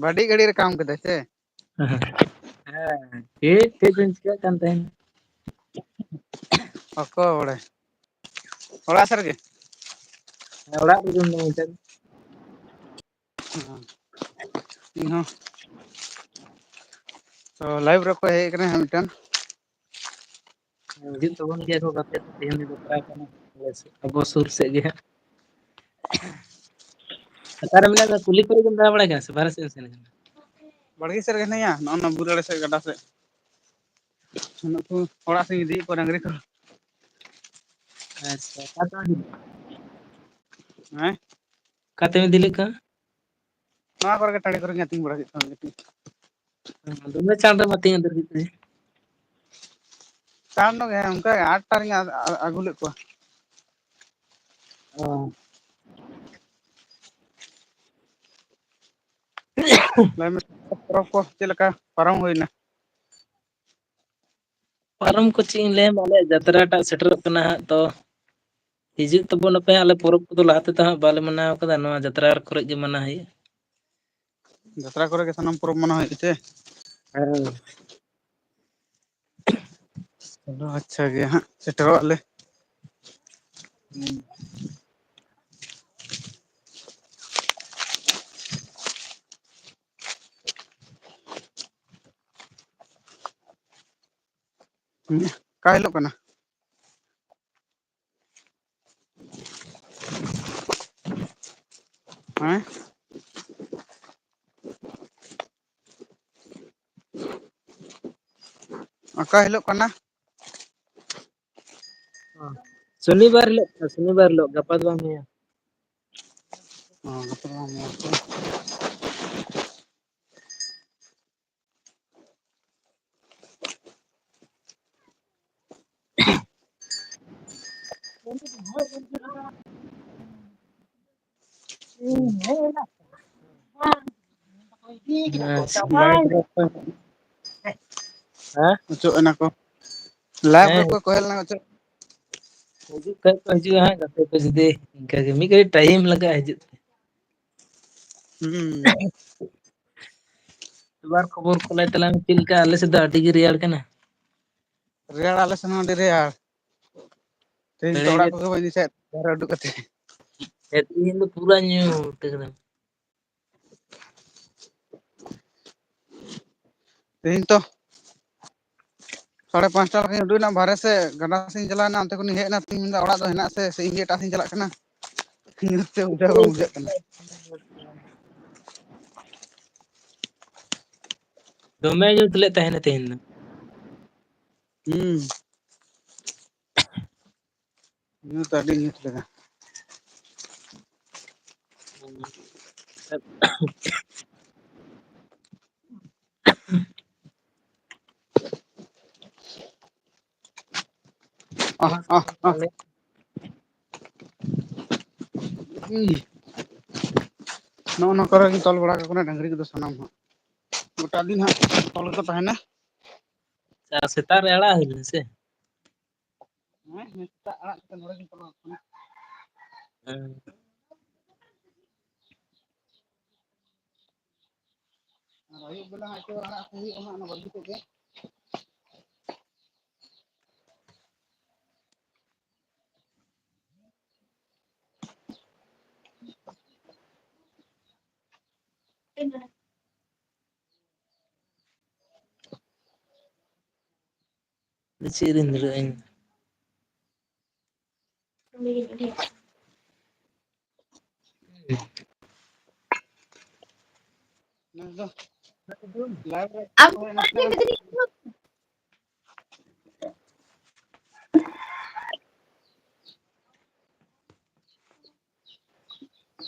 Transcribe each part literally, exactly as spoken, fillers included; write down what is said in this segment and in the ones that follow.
ᱵᱟᱹᱰᱤ ᱜᱟᱹᱰᱤ ᱨᱮ ᱠᱟᱢ ᱠᱮᱫᱟᱭ ᱥᱮ? ᱦᱮᱸ, ᱪᱮᱫ ᱪᱮᱫ ᱵᱮᱱ ᱪᱤᱠᱟᱹᱜ ᱠᱟᱱ ᱛᱟᱦᱮᱸᱱ? ᱚᱠᱚ ᱵᱟᱲᱟᱭ᱾ ᱚᱲᱟᱜ ᱥᱮᱫ ᱨᱮᱜᱮ? ᱦᱮᱸ, ᱚᱲᱟᱜ ᱨᱮᱜᱮ ᱢᱤᱱᱟᱹᱧᱟ ᱱᱤᱛᱚᱜ᱾ ᱤᱧ ᱦᱚᱸ᱾ ᱛᱚ, live ᱨᱮ ᱚᱠᱚᱭ ᱦᱮᱡ ᱟᱠᱟᱱᱟᱭ ᱦᱟᱸᱜ ᱢᱤᱫᱴᱟᱝ? ᱦᱤᱡᱩᱜ ᱛᱟᱵᱚᱱ ᱜᱮᱭᱟ ᱠᱚ ᱜᱟᱛᱮ ᱠᱚ, ᱛᱮᱦᱮᱧ ᱫᱚ ᱵᱟᱛᱨᱟᱣ ᱠᱟᱱᱟ᱾ ᱟᱞᱮ ᱥᱮᱫ, ᱟᱵᱚ ᱥᱩᱨ ᱥᱮᱫ ᱜᱮ ᱦᱟᱸᱜ᱾ ᱚᱠᱟᱨᱮ ᱢᱮᱱᱟᱜ ᱢᱮᱭᱟ? ᱠᱩᱞᱦᱤ ᱠᱚᱨᱮ ᱜᱮᱢ ᱫᱟᱬᱟ ᱵᱟᱲᱟᱭ ᱠᱟᱱᱟ ᱥᱮ ᱵᱟᱦᱨᱮ ᱥᱮᱫ ᱮᱢ ᱥᱮᱱ ᱟᱠᱟᱱᱟ? ᱵᱟᱲᱜᱮ ᱥᱮᱫ ᱨᱮᱜᱮ ᱦᱤᱱᱟᱹᱧᱟ, ᱱᱚᱜᱼᱚ ᱱᱚᱣᱟ ᱵᱩᱨᱩ ᱟᱲᱮ ᱥᱮᱫ ᱜᱟᱰᱟ ᱥᱮᱫ᱾ ᱱᱩᱠᱩ ᱚᱲᱟᱜ ᱥᱮᱫ ᱤᱧ ᱤᱫᱤᱭᱮᱫ ᱠᱚᱣᱟ ᱰᱟᱝᱨᱤ ᱠᱚ᱾ ᱟᱪᱪᱷᱟ, ᱚᱠᱟ ᱛᱮᱢ ᱤᱫᱤ? ᱦᱮᱸ? ᱚᱠᱟ ᱛᱮᱢ ᱤᱫᱤ ᱞᱮᱫ ᱠᱚᱣᱟ? ᱱᱚᱣᱟ ᱠᱚᱨᱮ ᱜᱮ, ᱴᱟᱺᱰᱤ ᱠᱚᱨᱮ ᱜᱮ ᱟᱹᱛᱤᱧ ᱵᱟᱲᱟ ᱦᱩᱭᱩᱜ ᱠᱟᱱᱟ ᱠᱟᱹᱴᱤᱡ᱾ ᱫᱚᱢᱮ ᱪᱟᱬ ᱨᱮᱢ ᱟᱹᱛᱤᱧ ᱩᱛᱟᱹᱨ ᱠᱮᱫ ᱠᱚᱣᱟ᱾ ᱪᱟᱬ ᱧᱚᱜ ᱜᱮ, ᱦᱮᱸ, ᱚᱱᱠᱟ ᱜᱮ ᱟᱴᱴᱟ ᱨᱮᱧ ᱟ-, ᱟ-, ᱟᱹᱜᱩ ᱞᱮᱫ ᱠᱚᱣᱟ᱾ ᱚ᱾ ᱞᱟᱹᱭ ᱢᱮ, ᱯᱚᱨᱚᱵᱽ ᱠᱚ ᱪᱮᱫ ᱞᱮᱠᱟ ᱯᱟᱨᱚᱢ ᱦᱩᱭᱱᱟ? ᱯᱟᱨᱚᱢ ᱠᱚ ᱪᱮᱫ ᱤᱧ ᱞᱟᱹᱭᱟ, ᱟᱞᱮᱭᱟᱜ ᱡᱟᱛᱨᱟ ᱴᱟᱜ ᱥᱮᱴᱮᱨᱚᱜ ᱠᱟᱱᱟ ᱦᱟᱸᱜ, ᱛᱚ ᱦᱤᱡᱩᱜ ᱛᱟᱵᱚᱱ ᱟᱯᱮ᱾ ᱟᱞᱮ ᱯᱚᱨᱚᱵᱽ ᱠᱚᱫᱚ ᱞᱟᱦᱟ ᱛᱮᱫᱚ ᱦᱟᱸᱜ ᱵᱟᱞᱮ ᱢᱟᱱᱟᱣ ᱠᱟᱫᱟ, ᱱᱚᱣᱟ ᱡᱟᱛᱨᱟ ᱠᱚᱨᱮ ᱜᱮ ᱢᱟᱱᱟᱣ ᱦᱩᱭᱩᱜᱼᱟ᱾ ᱡᱟᱛᱨᱟ ᱠᱚᱨᱮ ᱜᱮ ᱥᱟᱱᱟᱢ ᱯᱚᱨᱚᱵᱽ ᱢᱟᱱᱟᱣ ᱦᱩᱭᱩᱜᱼᱟ ᱪᱮ? ᱦᱮᱸ᱾ ᱪᱚᱞᱚ, ᱟᱪᱪᱷᱟ ᱜᱮ ᱦᱟᱸᱜ, ᱥᱮᱴᱮᱨᱚᱜ ᱟᱞᱮ᱾ ᱦᱩᱸ᱾ ᱚᱠᱟ ᱦᱤᱞᱳᱜ ᱠᱟᱱᱟ? ᱦᱮᱸ? ᱚᱠᱟ ᱦᱤᱞᱳᱜ ᱠᱟᱱᱟ? ᱥᱚᱱᱤᱵᱟᱨ ᱦᱤᱞᱳᱜ ᱠᱟᱱᱟ, ᱥᱚᱱᱤᱵᱟᱨ ᱦᱤᱞᱳᱜ, ᱜᱟᱯᱟ ᱫᱚ ᱵᱟᱝ ᱦᱩᱭᱩᱜᱼᱟ᱾ ᱚ, ᱜᱟᱯᱟ ᱫᱚ ᱵᱟᱝ ᱦᱩᱭᱩᱜᱼᱟ᱾ ᱟᱪᱪᱷᱟ, ᱦᱮᱸ? ᱚᱪᱚᱜ ᱮᱱᱟ ᱠᱚ᱾ Live ᱦᱮᱸ᱾ ᱨᱮᱠᱚ ᱠᱚᱭᱮᱞ ᱮᱱᱟ, ᱚᱪᱚᱜ᱾ ᱦᱤᱡᱩᱜ ᱠᱷᱟᱡ ᱠᱚ ᱦᱤᱡᱩᱜᱼᱟ ᱦᱟᱸᱜ, ᱜᱟᱛᱮ ᱠᱚ ᱡᱩᱫᱤ ᱤᱱᱠᱟᱹ ᱜᱮ ᱢᱤᱫ ᱜᱷᱟᱹᱲᱤᱡ time ᱞᱟᱜᱟᱜᱼᱟ ᱦᱤᱡᱩᱜ ᱛᱮ᱾ ᱦᱩᱸ᱾ ᱟᱵᱟᱨ ᱠᱷᱚᱵᱚᱨ ᱠᱚ ᱞᱟᱹᱭ ᱛᱟᱞᱟᱝ ᱢᱮ, ᱪᱮᱫ ᱞᱮᱠᱟ? ᱟᱞᱮ ᱥᱮᱫ ᱫᱚ ᱟᱹᱰᱤ ᱜᱮ ᱨᱮᱭᱟᱲ ᱠᱟᱱᱟ᱾ ᱨᱮᱭᱟᱲ, ᱟᱞᱮ ᱥᱮᱱ ᱦᱚᱸ ᱟᱹᱰᱤ ᱨᱮᱭᱟᱲ᱾ ᱛᱮᱦᱮᱧ ᱛᱚ ᱦᱮᱲᱮ ᱚᱲᱟᱜ ᱜᱮ᱾ ᱠᱚᱜᱮ ᱵᱟᱹᱧ ᱫᱤᱥᱟᱹᱭᱮᱫ, ᱵᱟᱦᱨᱮ ᱩᱰᱩᱠ ᱠᱟᱛᱮ᱾ ᱦᱮᱸ, ᱛᱮᱦᱮᱧ ᱫᱚ ᱯᱩᱨᱟ ᱧᱩᱛ ᱮᱠᱫᱚᱢ᱾ ᱛᱮᱦᱮᱧ ᱛᱚ ᱥᱟᱲᱮ ᱯᱟᱸᱪᱴᱟ ᱞᱮᱠᱟᱧ ᱩᱰᱩᱠ ᱮᱱᱟ ᱵᱟᱦᱨᱮ ᱥᱮᱫ, ᱜᱟᱰᱟ ᱥᱮᱫ ᱤᱧ ᱪᱟᱞᱟᱣ ᱮᱱᱟ, ᱚᱱᱛᱮ ᱠᱷᱚᱱᱤᱧ ᱦᱮᱡ ᱮᱱᱟ, ᱛᱮᱦᱮᱧ ᱢᱮᱱᱫᱟ ᱚᱲᱟᱜ ᱫᱚ ᱦᱮᱱᱟᱜ ᱥᱮ, ᱥᱮ ᱤᱧ ᱜᱮ ᱮᱴᱟᱜ ᱥᱮᱫ ᱤᱧ ᱪᱟᱞᱟᱜ ᱠᱟᱱᱟ᱾ ᱧᱩᱛ ᱛᱮ ᱵᱩᱡᱷᱟᱹᱣ ᱵᱟᱝ ᱵᱩᱡᱷᱟᱹᱜ ᱠᱟᱱᱟ᱾ ᱫᱚᱢᱮ ᱧᱩᱛ ᱞᱮᱫ ᱛᱟᱦᱮᱱᱟ ᱛᱮᱦᱮᱧ ᱫᱚ᱾ ᱦᱩᱸ᱾ ᱧᱩᱛ ᱟᱹᱰᱤ ᱧᱩᱛ ᱞᱮᱫᱟ᱾ ᱟᱦ, ᱟᱦ, ᱟᱦ᱾ ᱩᱸ᱾ ᱱᱚᱜᱼᱚ ᱱᱚᱣᱟ ᱠᱚᱨᱮ ᱜᱤᱧ ᱛᱚᱞ ᱵᱟᱲᱟ ᱠᱟᱠᱚ ᱠᱟᱱᱟ ᱰᱟᱹᱝᱨᱤ ᱠᱚᱫᱚ ᱥᱟᱱᱟᱢ ᱦᱟᱸᱜ᱾ ᱜᱚᱴᱟ ᱫᱤᱱ ᱦᱟᱸᱜ ᱛᱚᱞ ᱜᱮᱠᱚ ᱛᱟᱦᱮᱱᱟ᱾ ᱟᱨ ᱥᱮᱛᱟᱜ ᱨᱮ ᱟᱲᱟᱜ ᱦᱩᱭ ᱞᱮᱱᱟ ᱥᱮ? ᱦᱮᱸ, ᱦᱮᱸ, ᱥᱮᱛᱟᱜ ᱟᱲᱟᱜ ᱠᱟᱛᱮ ᱱᱚᱰᱮ ᱜᱤᱧ ᱛᱚᱞ ᱠᱟᱠᱚ ᱠᱟᱱᱟ᱾ ᱦᱮᱸ᱾ ᱟᱨ ᱟᱹᱭᱩᱵ ᱵᱮᱞᱟ ᱦᱟᱸᱜ ᱪᱚ ᱟᱲᱟᱜ ᱠᱚ ᱦᱩᱭᱩᱜᱼᱟ ᱦᱟᱸᱜ ᱚᱱᱟ ᱵᱟᱲᱜᱮ ᱥᱮᱫ ᱜᱮ᱾ ᱪᱮᱫ ᱨᱤᱧ ᱫᱩᱲᱩᱵ ᱟᱹᱧ? ᱱᱮᱥ ᱫᱚ live ᱨᱮ ᱟᱢ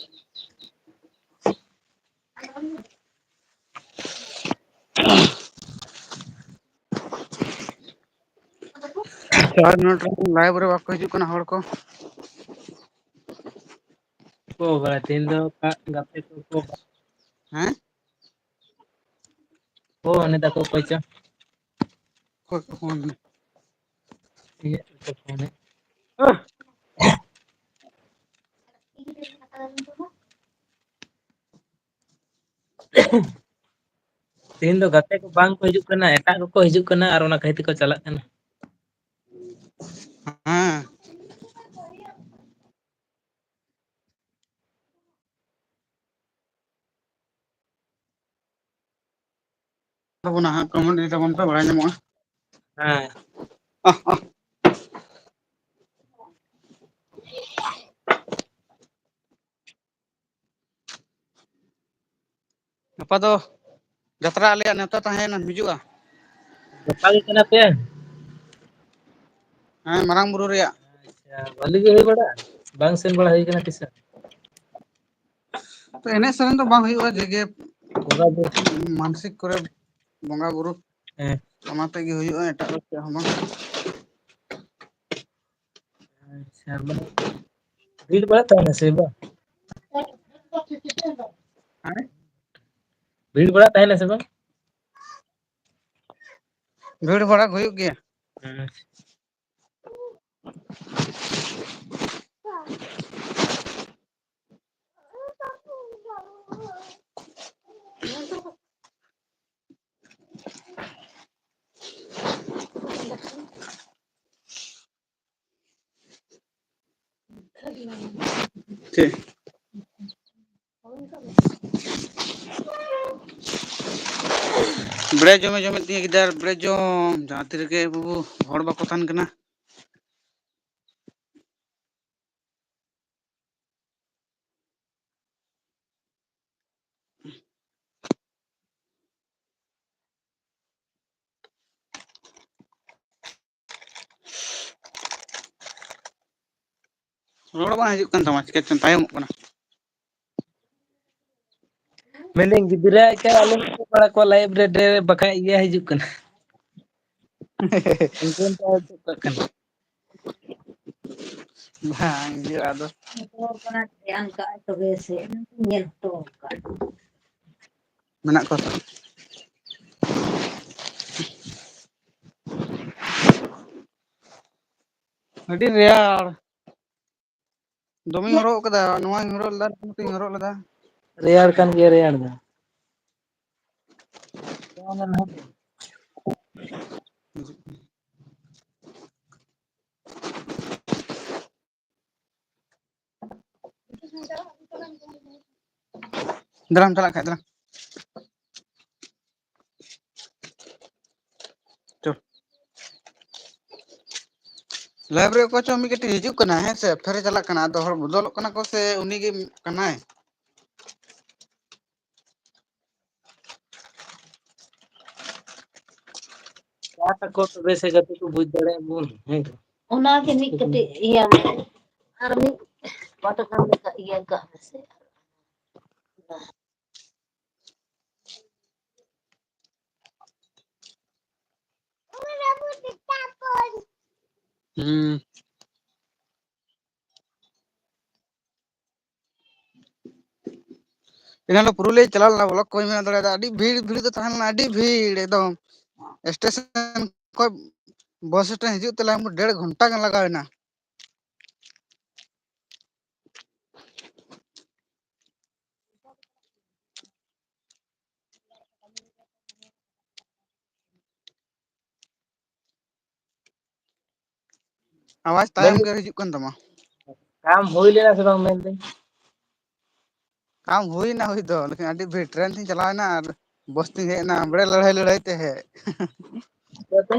ᱪᱟᱨ ᱢᱤᱱᱤᱴ ᱨᱮ live ᱨᱮ ᱵᱟᱠᱚ ᱦᱤᱡᱩᱜ ᱠᱟᱱᱟ ᱦᱚᱲ ᱠᱚ᱾ ᱠᱚ ᱵᱟᱲᱟᱭ ᱛᱮᱦᱮᱧ ᱫᱚ ᱜᱟᱛᱮ ᱠᱚ ᱠᱚ ᱦᱮᱸ? ᱚ, ᱩᱱᱤ ᱛᱟᱠᱚ ᱚᱠᱚᱭ ᱪᱚ᱾ ᱚᱠᱚᱭ ᱠᱚ ᱯᱷᱳᱱ ᱢᱮ? ᱤᱧᱟᱹᱜ ᱠᱚ ᱯᱷᱳᱱ ᱢᱮ᱾ ᱟᱦ! ᱟᱦ! ᱛᱮᱦᱮᱧ ᱫᱚ ᱜᱟᱛᱮ ᱠᱚ ᱵᱟᱝ ᱠᱚ ᱦᱤᱡᱩᱜ ᱠᱟᱱᱟ, ᱮᱴᱟᱜ ᱠᱚᱠᱚ ᱦᱤᱡᱩᱜ ᱠᱟᱱᱟ ᱟᱨ ᱚᱱᱟ ᱠᱷᱟᱹᱛᱤᱨ ᱛᱮᱠᱚ ᱪᱟᱞᱟᱜ ᱠᱟᱱᱟ᱾ ᱦᱮᱸ᱾ ᱛᱟᱵᱚᱱᱟ ᱦᱟᱸᱜ, comment ᱤᱫᱤ ᱛᱟᱵᱚᱱ ᱯᱮ, ᱵᱟᱲᱟᱭ ᱧᱟᱢᱚᱜᱼᱟ᱾ ᱦᱮᱸ᱾ ᱟᱦ, ᱟᱦ᱾ ᱜᱟᱯᱟ ᱫᱚ ᱡᱟᱛᱨᱟ ᱟᱞᱮᱭᱟᱜ ᱱᱮᱣᱛᱟ ᱛᱟᱦᱮᱸᱭᱮᱱᱟ, ᱦᱤᱡᱩᱜᱼᱟ᱾ ᱜᱟᱯᱟ ᱜᱮ ᱠᱟᱱᱟ ᱯᱮ? ᱦᱮᱸ, ᱢᱟᱨᱟᱝ ᱵᱩᱨᱩ ᱨᱮᱭᱟᱜ᱾ ᱟᱪᱪᱷᱟ, ᱵᱷᱟᱹᱞᱤ ᱜᱮ ᱦᱩᱭ ᱵᱟᱲᱟᱜᱼᱟ? ᱵᱟᱝ ᱥᱮᱱ ᱵᱟᱲᱟ ᱦᱩᱭ ᱠᱟᱱᱟ ᱛᱤᱥ ᱦᱚᱸ᱾ ᱛᱚ, ᱮᱱᱮᱡ ᱥᱮᱨᱮᱧ ᱫᱚ ᱵᱟᱝ ᱦᱩᱭᱩᱜᱼᱟ, ᱡᱮᱜᱮ ᱵᱚᱸᱜᱟ ᱵᱩᱨᱩ᱾ ᱢᱟᱱᱥᱤᱠ ᱠᱚᱨᱮ ᱵᱚᱸᱜᱟ ᱵᱩᱨᱩ᱾ ᱦᱮᱸ᱾ ᱚᱱᱟ ᱛᱮᱜᱮ ᱦᱩᱭᱩᱜᱼᱟ, ᱮᱴᱟᱜ ᱫᱚ ᱪᱮᱫ ᱦᱚᱸ ᱵᱟᱝ᱾ ᱟᱪᱪᱷᱟ, ᱢᱟᱱᱮ ᱵᱷᱤᱲ ᱵᱟᱲᱟ ᱛᱟᱦᱮᱱᱟ ᱥᱮ ᱵᱟᱝ? ᱦᱮᱸ? ᱵᱷᱤᱲ ᱵᱟᱲᱟ ᱛᱟᱦᱮᱱᱟ ᱥᱮ ᱵᱟᱝ? ᱵᱷᱤᱲ ᱵᱟᱲᱟ ᱦᱩᱭᱩᱜ ᱜᱮᱭᱟ᱾ ᱦᱮᱸ᱾ ᱴᱷᱤᱠ᱾ ᱵᱮᱲᱮ ᱡᱚᱢᱮ ᱡᱚᱢᱮᱫ ᱛᱤᱧᱟᱹ ᱜᱤᱫᱟᱹᱨ, ᱵᱮᱲᱮ ᱡᱚᱢ, ᱡᱟᱦᱟᱸ ᱛᱤ ᱨᱮᱜᱮ ᱵᱟᱹᱵᱩ ᱦᱚᱲ ᱵᱟᱠᱚ ᱛᱟᱦᱮᱱ ᱠᱟᱱᱟ᱾ ᱨᱚᱲ ᱵᱟᱝ ᱦᱤᱡᱩᱜ ᱠᱟᱱ ᱛᱟᱢᱟ, ᱪᱤᱠᱟᱹ ᱪᱚᱢ ᱛᱟᱭᱚᱢᱚᱜ ᱠᱟᱱᱟ? ᱢᱮᱱᱫᱟᱹᱧ, ᱜᱤᱫᱽᱨᱟᱹ ᱮᱠᱟᱞ ᱟᱞᱚᱢ ᱯᱷᱳᱱ ᱵᱟᱲᱟ ᱠᱚᱣᱟ live ᱨᱮ, ᱰᱷᱮᱨ ᱵᱟᱠᱷᱟᱡ ᱤᱭᱟᱹ ᱦᱤᱡᱩᱜ ᱠᱟᱱᱟ᱾ ᱩᱱᱠᱩ ᱚᱱᱠᱟ ᱦᱤᱡᱩᱜ ᱠᱟᱱᱟ᱾ ᱵᱟᱝ ᱦᱤᱡᱩᱜᱼᱟ ᱟᱫᱚ᱾ ᱯᱷᱳᱱ ᱠᱟᱱᱟ, ᱫᱷᱮᱭᱟᱱ ᱠᱟᱜᱼᱟᱭ ᱛᱚᱵᱮ ᱥᱮ, ᱧᱮᱞ ᱦᱚᱴᱚ ᱠᱟᱜᱼᱟ᱾ ᱢᱮᱱᱟᱜ ᱠᱚᱣᱟ ᱛᱚ᱾ ᱟᱹᱰᱤ ᱨᱮᱭᱟᱲ᱾ ᱫᱚᱢᱮᱧ ᱦᱚᱨᱚᱜ ᱠᱟᱫᱟ, ᱱᱚᱣᱟᱧ ᱦᱚᱨᱚᱜ ᱞᱮᱫᱟ, ᱱᱚᱣᱟᱧ ᱦᱚᱨᱚᱜ ᱞᱮᱫᱟ᱾ ᱨᱮᱭᱟᱲ ᱠᱟᱱ ᱜᱮᱭᱟ, ᱨᱮᱭᱟᱲ ᱫᱚ᱾ ᱫᱟᱲᱟᱱ ᱪᱟᱞᱟᱜ ᱠᱷᱟᱡ ᱫᱟᱲᱟᱱ᱾ ᱪᱚ᱾ ᱞᱟᱭᱤᱵᱷ ᱨᱮ ᱚᱠᱚᱭ ᱪᱚ ᱢᱤᱫ ᱠᱟᱹᱴᱤᱡ ᱦᱤᱡᱩᱜ ᱠᱟᱱᱟ, ᱦᱮᱸ ᱥᱮ? ᱯᱷᱮᱨᱮ ᱪᱟᱞᱟᱜ ᱠᱟᱱᱟ, ᱟᱫᱚ ᱦᱚᱲ ᱵᱚᱫᱚᱞᱚᱜ ᱠᱟᱱᱟ ᱠᱚ ᱥᱮ ᱩᱱᱤ ᱜᱮ ᱠᱟᱱᱟᱭ? ᱪᱟ ᱛᱟᱠᱚ ᱛᱚᱵᱮ ᱥᱮ ᱜᱟᱛᱮ ᱠᱚ ᱵᱩᱡᱽ ᱫᱟᱲᱮᱭᱟᱜ ᱵᱚᱱ, ᱦᱮᱸ᱾ ᱚᱱᱟ ᱜᱮ ᱢᱤᱫ ᱠᱟᱹᱴᱤᱡ ᱤᱭᱟᱹ ᱢᱮ᱾ ᱟᱨ ᱢᱤᱫ ᱯᱟᱴᱟ ᱠᱟᱱ ᱞᱮᱠᱟ ᱤᱭᱟᱹ ᱠᱟᱜ ᱢᱮᱥᱮ᱾ ᱦᱩᱸ᱾ ᱮᱱᱟᱱ ᱫᱚ ᱯᱩᱨᱩᱞᱤᱭᱟᱹ ᱪᱟᱞᱟᱣ ᱞᱮᱱᱟ, vlog ᱠᱚ ᱵᱟᱹᱧ ᱵᱮᱱᱟᱣ ᱫᱟᱲᱮᱭᱟᱫᱟ᱾ ᱟᱹᱰᱤ ᱵᱷᱤᱲ, ᱵᱷᱤᱲ ᱫᱚ ᱛᱟᱦᱮᱸ ᱞᱮᱱᱟ, ᱟᱹᱰᱤ ᱵᱷᱤᱲ ᱮᱠᱫᱚᱢ᱾ ᱥᱴᱮᱥᱚᱱ ᱠᱷᱚᱡ ᱵᱟᱥ ᱥᱴᱮᱱᱰ ᱦᱤᱡᱩᱜ ᱛᱮ ᱞᱟᱜᱟ ᱰᱮᱲ ᱜᱷᱚᱱᱴᱟ ᱜᱟᱱ ᱞᱟᱜᱟᱣ ᱮᱱᱟ᱾ ᱟᱣᱟᱡᱽ ᱛᱟᱭᱚᱢ ᱞᱟᱹᱜᱤᱫ ᱜᱮ ᱦᱤᱡᱩᱜ ᱠᱟᱱ ᱛᱟᱢᱟ᱾ ᱠᱟᱢ ᱦᱩᱭ ᱞᱮᱱᱟ ᱥᱮ ᱵᱟᱝ ᱢᱮᱱᱫᱟᱹᱧ? ᱠᱟᱢ ᱦᱩᱭᱱᱟ ᱦᱩᱭ ᱫᱚ, ᱞᱮᱠᱤᱱ ᱟᱹᱰᱤ ᱵᱷᱤᱲ᱾ ᱴᱨᱮᱱ ᱛᱤᱧ ᱪᱟᱞᱟᱣ ᱮᱱᱟ ᱟᱨ ᱵᱚᱥ ᱛᱤᱧ ᱦᱮᱡ ᱮᱱᱟ, ᱵᱟᱲᱮ ᱞᱟᱹᱲᱦᱟᱹᱭ ᱞᱟᱹᱲᱦᱟᱹᱭ ᱛᱮ ᱦᱮᱡ᱾ ᱪᱤᱠᱟᱹᱛᱮ?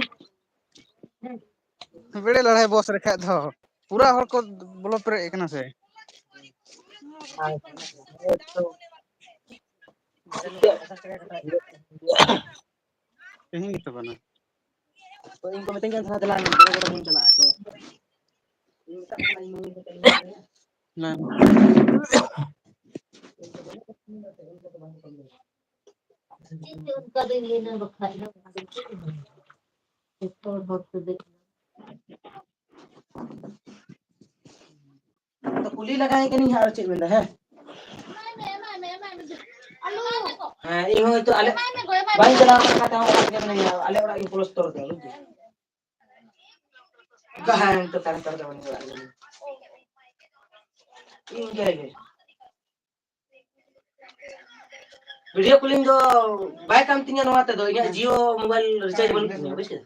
ᱵᱮᱲᱮ ᱞᱟᱲᱦᱟᱭ ᱵᱚᱥ ᱨᱮ ᱠᱷᱟᱡ ᱫᱚ ᱯᱩᱨᱟ ᱦᱚᱲ ᱠᱚ ᱵᱚᱞᱚ ᱯᱮᱨᱮᱡ ᱟᱠᱟᱱᱟ ᱥᱮ᱾ ᱟᱪᱪᱷᱟ, ᱦᱮᱸ ᱛᱚ᱾ ᱛᱮᱦᱮᱧ ᱜᱮᱛᱚ ᱠᱟᱱᱟ᱾ ᱛᱚ ᱤᱧ ᱠᱚ ᱢᱤᱛᱟᱹᱧ ᱠᱟᱱ ᱛᱟᱦᱮᱱᱟ, "ᱫᱮᱞᱟ ᱵᱚᱲᱚ ᱵᱚᱲᱚ ᱵᱚᱱ ᱪᱟᱞᱟᱜᱼᱟ", ᱛᱚ ᱤᱧ ᱢᱮᱛᱟᱜ ᱠᱚ ᱠᱟᱱᱟ, ᱤᱧ ᱢᱟᱢᱤ ᱢᱮᱛᱟᱭ ᱠᱟᱱᱟ᱾ ᱦᱮᱸ᱾ ᱤᱧ ᱫᱚ ᱚᱱᱠᱟ ᱫᱚᱧ ᱢᱮᱱᱟ, ᱵᱟᱠᱷᱟᱡ ᱫᱚ ᱡᱚᱛᱚ ᱦᱚᱲ ᱦᱚᱲ ᱛᱮ ᱫᱮᱡ ᱟᱫᱚ ᱠᱩᱞᱤ ᱞᱟᱜᱟᱭ ᱠᱟᱹᱱᱟᱹᱧ ᱦᱟᱸᱜ, ᱟᱨ ᱪᱮᱫ ᱢᱮᱱᱫᱟ, ᱦᱮᱸ? ᱦᱮᱸ, ᱤᱧ ᱦᱚᱸ ᱦᱚᱭᱛᱳ ᱟᱞᱮ ᱵᱟᱹᱧ ᱪᱟᱞᱟᱣ ᱠᱟᱱᱟ, ᱛᱟᱣ ᱚᱲᱟᱜ ᱨᱮᱜᱮ ᱢᱮᱱᱟᱹᱧᱟ, ᱟᱞᱮ ᱚᱲᱟᱜ ᱜᱮ ᱯᱞᱟᱥᱴᱟᱨ ᱫᱟ, ᱵᱩᱡᱽ ᱫᱟᱢ? ᱚᱠᱟ ᱦᱮᱸ, ᱱᱤᱛᱚᱜ ᱛᱟᱭᱚᱢ ᱛᱟᱭᱚᱢ ᱛᱮ ᱵᱟᱹᱧ ᱪᱟᱞᱟᱜ ᱠᱟᱱᱟ᱾ ᱤᱧ ᱜᱮ ᱨᱮᱜᱮ᱾ video calling ᱫᱚ ᱵᱟᱭ ᱠᱟᱱ ᱛᱤᱧᱟ ᱱᱚᱣᱟ ᱛᱮᱫᱚ, ᱤᱧᱟᱹᱜ Jio mobile recharge ᱵᱟᱹᱱᱩᱜ ᱛᱤᱧᱟ, ᱵᱩᱡᱷᱟᱹᱣ?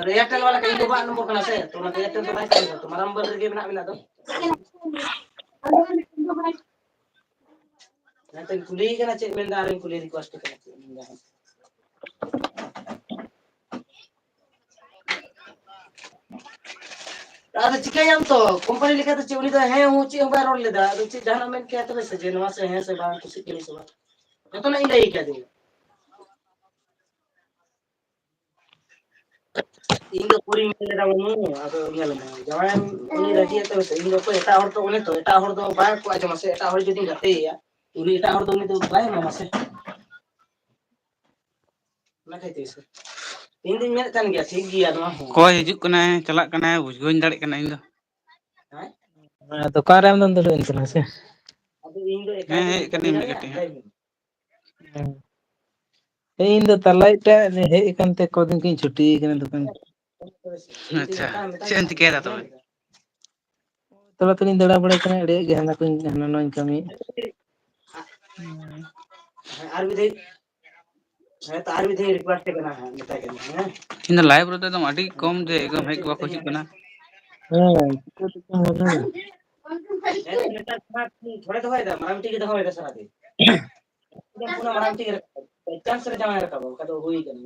ᱟᱨ Airtel ᱵᱟᱞᱟ ᱠᱟᱱ ᱤᱧ ᱵᱟᱵᱟᱣᱟᱜ ᱱᱚᱢᱵᱚᱨ ᱠᱟᱱᱟ ᱥᱮ, ᱛᱚ ᱚᱱᱟᱛᱮ Airtel ᱫᱚ ᱵᱟᱭ ᱠᱟᱹᱢᱤᱭᱟ, ᱛᱚ ᱢᱟᱨᱟᱝ mobile ᱨᱮᱜᱮ ᱢᱮᱱᱟᱜ ᱢᱮᱱᱟᱜ ᱫᱚ᱾ ᱚᱱᱟᱛᱮᱧ ᱠᱩᱞᱤᱭᱮ ᱠᱟᱱᱟ ᱪᱮᱫ ᱢᱮᱱᱫᱟ, ᱟᱨᱤᱧ ᱠᱩᱞᱤ request ᱠᱟᱱᱟ ᱪᱮᱫ ᱢᱮᱱᱫᱟ᱾ ᱟᱫᱚ ᱪᱤᱠᱟᱹᱭᱟᱢ ᱛᱚ, company ᱞᱮᱠᱟᱛᱮ ᱪᱮᱫ, ᱩᱱᱤ ᱫᱚ ᱦᱮᱸ ᱦᱩᱸ ᱪᱮᱫ ᱦᱚᱸ ᱵᱟᱭ ᱨᱚᱲ ᱞᱮᱫᱟ᱾ ᱟᱫᱚ ᱪᱮᱫ ᱡᱟᱦᱟᱱᱟᱜ ᱢᱮᱱ ᱠᱮᱭᱟ ᱛᱚᱵᱮ ᱥᱮ, ᱡᱮ ᱱᱚᱣᱟ ᱥᱮ ᱦᱮᱸ ᱥᱮ ᱵᱟᱝ, ᱠᱩᱥᱤᱜ ᱠᱟᱹᱱᱟᱹᱧ ᱥᱮ ᱵᱟᱝ, ᱡᱚᱛᱚᱱᱟᱜ ᱤᱧ ᱞᱟᱹᱭ ᱠᱟᱫᱮᱭᱟ᱾ ᱤᱧ ᱫᱚ ᱯᱩᱨᱤᱧ ᱢᱮᱱ ᱞᱮᱫᱟ ᱵᱟᱹᱱᱩ, ᱟᱫᱚ ᱧᱮᱞ ᱢᱮ, ᱡᱟᱶᱟᱭ ᱩᱱᱤ ᱨᱟᱹᱡᱤ ᱛᱚᱵᱮ ᱥᱮ, ᱤᱧ ᱫᱚ ᱚᱠᱚᱭ ᱮᱴᱟᱜ ᱦᱚᱲ ᱛᱚ, ᱩᱱᱤ ᱛᱚ ᱮᱴᱟᱜ ᱦᱚᱲ ᱫᱚ ᱵᱟᱭ ᱠᱚ ᱟᱸᱡᱚᱢᱟ ᱥᱮ, ᱮᱴᱟᱜ ᱦᱚᱲ ᱡᱩᱫᱤᱧ ᱜᱟᱛᱮᱭᱟ, ᱩᱱᱤ ᱮᱴᱟᱜ ᱦᱚᱲ ᱫᱚ ᱩᱱᱤ ᱫᱚ ᱵᱟᱭ ᱮᱢᱟᱢᱟ ᱥᱮ᱾ ᱚᱱᱟ ᱠᱷᱟᱹᱛᱤᱨ ᱥᱮ ᱤᱧ ᱫᱩᱧ ᱢᱮᱱᱮᱫ ᱠᱟᱱ ᱜᱮᱭᱟ, ᱴᱷᱤᱠ ᱜᱮᱭᱟ ᱱᱚᱣᱟ ᱦᱚᱸ᱾ ᱚᱠᱚᱭ ᱦᱤᱡᱩᱜ ᱠᱟᱱᱟᱭ, ᱪᱟᱞᱟᱜ ᱠᱟᱱᱟᱭ, ᱵᱩᱡᱷᱟᱹᱣ ᱵᱟᱹᱧ ᱫᱟᱲᱮᱭᱟᱜ ᱠᱟᱱᱟ ᱤᱧ ᱫᱚ᱾ ᱦᱮᱸ? ᱦᱮᱸ, ᱫᱚᱠᱟᱱ ᱨᱮ ᱟᱢ ᱫᱚᱢ ᱫᱩᱲᱩᱵ ᱮᱱ ᱛᱟᱦᱮᱱᱟ ᱥᱮ? ᱟᱫᱚ ᱤᱧ ᱫᱚ ᱮᱠᱟᱭ ᱦᱮᱸ, ᱜᱤᱧ ᱦᱮᱡ ᱠᱟᱹᱢᱤ ᱠᱟᱹᱱᱟᱹᱧ ᱢᱤᱫ ᱫᱟᱲᱮᱭᱟᱜᱼᱟ, ᱠᱟᱹᱴᱤᱡ᱾ ᱮᱠᱟᱭ ᱜᱤᱧ᱾ ᱦᱮᱸ᱾ ᱦᱮᱸ, ᱤᱧ ᱫᱚ ᱛᱟᱞᱟ ᱤᱴᱟᱜ ᱨᱮ ᱦᱮᱡ ᱟᱠᱟᱱ ᱛᱮ ᱠᱚᱫᱤᱱ ᱠᱷᱚᱱᱤᱧ ᱪᱷᱩᱴᱤ ᱟᱠᱟᱱᱟ ᱫᱚᱠᱟᱱ᱾ ᱟᱪᱪᱷᱟ, ᱪᱮᱫ ᱮᱢ ᱪᱤᱠᱟᱹᱭᱮᱫᱟ ᱛᱚᱵᱮ? ᱛᱷᱚᱲᱟ ᱛᱷᱚᱲᱤᱧ ᱫᱟᱬᱟ ᱵᱟᱲᱟᱭ ᱠᱟᱱᱟ, ᱟᱹᱰᱤ ᱜᱮ ᱦᱟᱱᱟ ᱠᱚᱧ, ᱦᱟᱱᱟ ᱱᱚᱣᱟᱧ ᱠᱟᱹᱢᱤᱭᱮᱫ᱾ ᱦᱮᱸ, ᱟᱨ ᱢᱤᱫ ᱫᱷᱟᱣ, ᱦᱮᱸ, ᱛᱚ ᱟᱨ ᱢᱤᱫ ᱫᱷᱟᱣ request ᱠᱟᱱᱟ ᱦᱟᱸᱜ, ᱢᱮᱛᱟᱭ ᱠᱟᱱᱟ, ᱦᱮᱸ᱾ ᱤᱧ ᱫᱚ live ᱨᱮᱫᱚ ᱮᱠᱫᱚᱢ ᱟᱹᱰᱤ ᱠᱚᱢ ᱡᱮ ᱮᱠᱫᱚᱢ ᱦᱮᱡ ᱠᱚ ᱵᱟᱠᱚ ᱦᱤᱡᱩᱜ ᱠᱟᱱᱟ᱾ ᱦᱮᱸ, ᱪᱤᱠᱟᱹ ᱛᱮᱪᱚᱝ ᱦᱟᱱᱟ᱾ ᱦᱮᱸ, ᱛᱚ ᱱᱮᱛᱟᱨ ᱛᱷᱚᱲᱟ ᱛᱷᱚᱲᱟ ᱫᱚᱦᱚᱭᱮᱫᱟ, ᱢᱟᱨᱟᱝ ᱴᱷᱤᱠ ᱜᱮ ᱫᱚᱦᱚᱭᱮᱫᱟ ᱥᱟᱨᱟ ᱫᱤᱱ᱾ ᱚᱱᱟ ᱢᱟᱨᱟᱝ ᱴᱷᱤᱠ ᱨᱟᱠᱟᱵ, chance ᱨᱮ ᱡᱟᱶᱟᱭ ᱨᱟᱠᱟᱵᱟ, ᱵᱟᱠᱷᱟᱡ ᱫᱚ ᱦᱩᱭ ᱠᱟᱱᱟ,